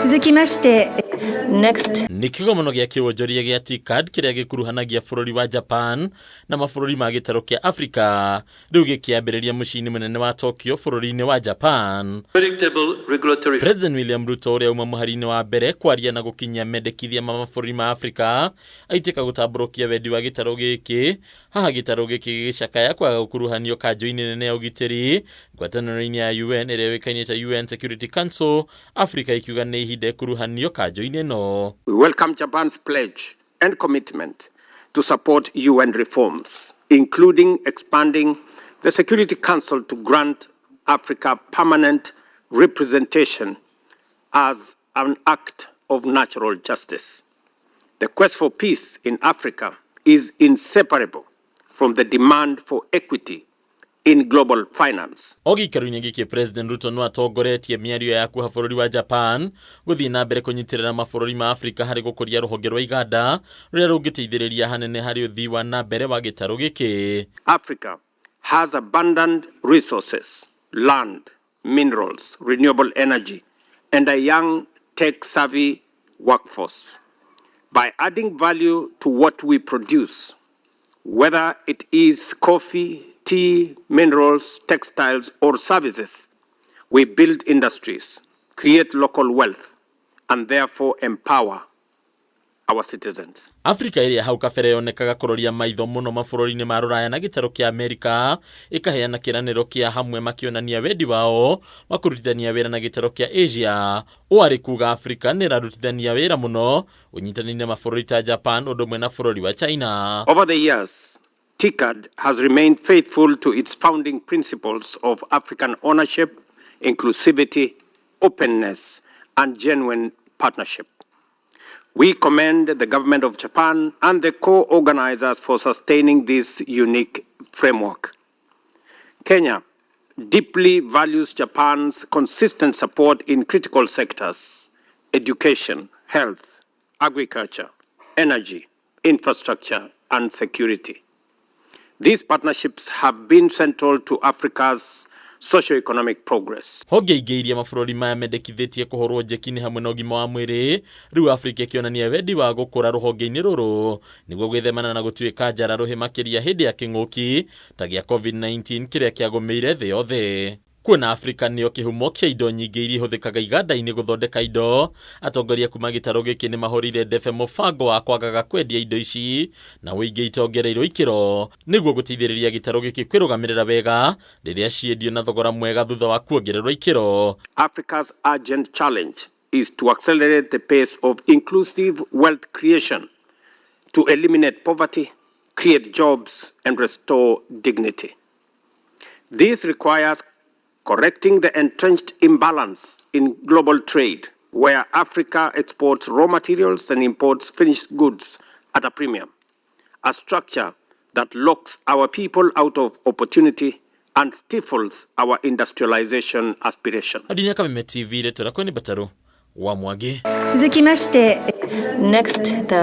続きまして、 Next, Nĩ kĩgomano gĩa kĩwonjoria gĩa TICAD kĩrĩa gĩkuruhanagia bũrũri wa Japan na mabũrũri ma gĩtarũ kĩa Afrika rĩu gĩkĩambĩrĩria mũciĩ-inĩ mũnene wa Tokyo bũrũri-inĩ wa Japan. Predictable regulatory President William Ruto, ũrĩa uma mũhari-inĩ wa mbere kwaria na gũkinyia mendekithia ma mabũrũri ma Afrika, aitĩka gũtambũrũkia wendi wa gĩtarũ gĩkĩ. Haha gĩtarũ gĩkĩ gĩgĩcakaya kwaga gũkuruhanio kanjũ-inĩ nene ya ũgitĩri ngwatanĩro-inĩ ya UN ĩrĩa yũĩkaine ta UN Security Council, Afrika ikiuga nĩ ihinda ĩkuruhanio kanjũ-inĩ ĩno. We welcome Japan's pledge and commitment to support UN reforms, including expanding the Security Council to grant Africa permanent representation as an act of natural justice. The quest for peace in Africa is inseparable from the demand for equity in global finance. O gĩikaro-inĩ gĩkĩ, President Ruto no atongoretie mĩario ya kuha bũrũri wa Japan gũthiĩ na mbere kũnyitĩrĩra mabũrũri ma Afrika harĩ gũkũria rũhonge rwa iganda rũrĩa rũngĩteithĩrĩria hanene harĩ ũthii wa na mbere wa gĩtarũ gĩkĩ. Africa has abundant resources, land, minerals, renewable energy, and a young tech savvy workforce. By adding value to what we produce, whether it is coffee, tea, minerals, textiles, or services, we build industries, create local wealth, and therefore empower our citizens. Afrika ĩrĩa hau kabere yonekaga kũroria maitho mũno mabũrũri-inĩ ma rũraya na gĩtarũ kĩa Amerika ĩkaheana kĩranĩro kĩa hamwe makĩonania wendi wao wa kũrutithania wĩra na gĩtarũ kĩa Asia. Ũũ arĩ kuga Afrika nĩ ĩrarutithania wĩra mũno ũnyitanĩri na mabũrũri ta Japan ũndũ ũmwe na bũrũri wa China. Over the years, TICAD has remained faithful to its founding principles of African ownership, inclusivity, openness, and genuine partnership. We commend the government of Japan and the co-organizers for sustaining this unique framework. Kenya deeply values Japan's consistent support in critical sectors: education, health, agriculture, energy, infrastructure, and security. These partnerships have been central to Africa's socio-economic progress. Honge ingĩ iria mabũrũri maya mendekithĩtie kũhũrwo njeki nĩ hamwe na ũgima wa mwĩrĩ. Rĩu Afrika ĩkĩonania wendi wa gũkũra rũhonge-inĩ rũrũ nĩguo gwĩthemana na gũtuĩka njara rũhĩ makĩria hĩndĩ ya kĩng'ũki ta gĩa COVID-19 kĩrĩa kĩagũmĩire thĩ yothe. Kuona Afrika nĩyo kĩhumo kĩa indo nyingĩ iria ihũthĩkaga iganda-inĩ gũthondeka indo, atongoria kuma gĩtarũ gĩkĩ nĩ mahũrire ndebe mũbango wa kwagaga kwendia indo ici na ũingĩ itongereirwo ikĩro nĩguo gũteithĩrĩria gĩtarũ gĩkĩ kwĩrũgamĩrĩra wega rĩrĩa ciendio na thogora mwega thutha wa kuongererwo ikĩro. Africa's urgent challenge is to accelerate the pace of inclusive wealth creation to eliminate poverty, create jobs, and restore dignity. This requires correcting the entrenched imbalance in global trade, where Africa exports raw materials and imports finished goods at a premium, a structure that locks our people out of opportunity and stifles our industrialization aspiration. Adinia Kameme TV, rĩtwa rĩakwa nĩ Mbataru wa Mwangi. 続きまして、 Next, the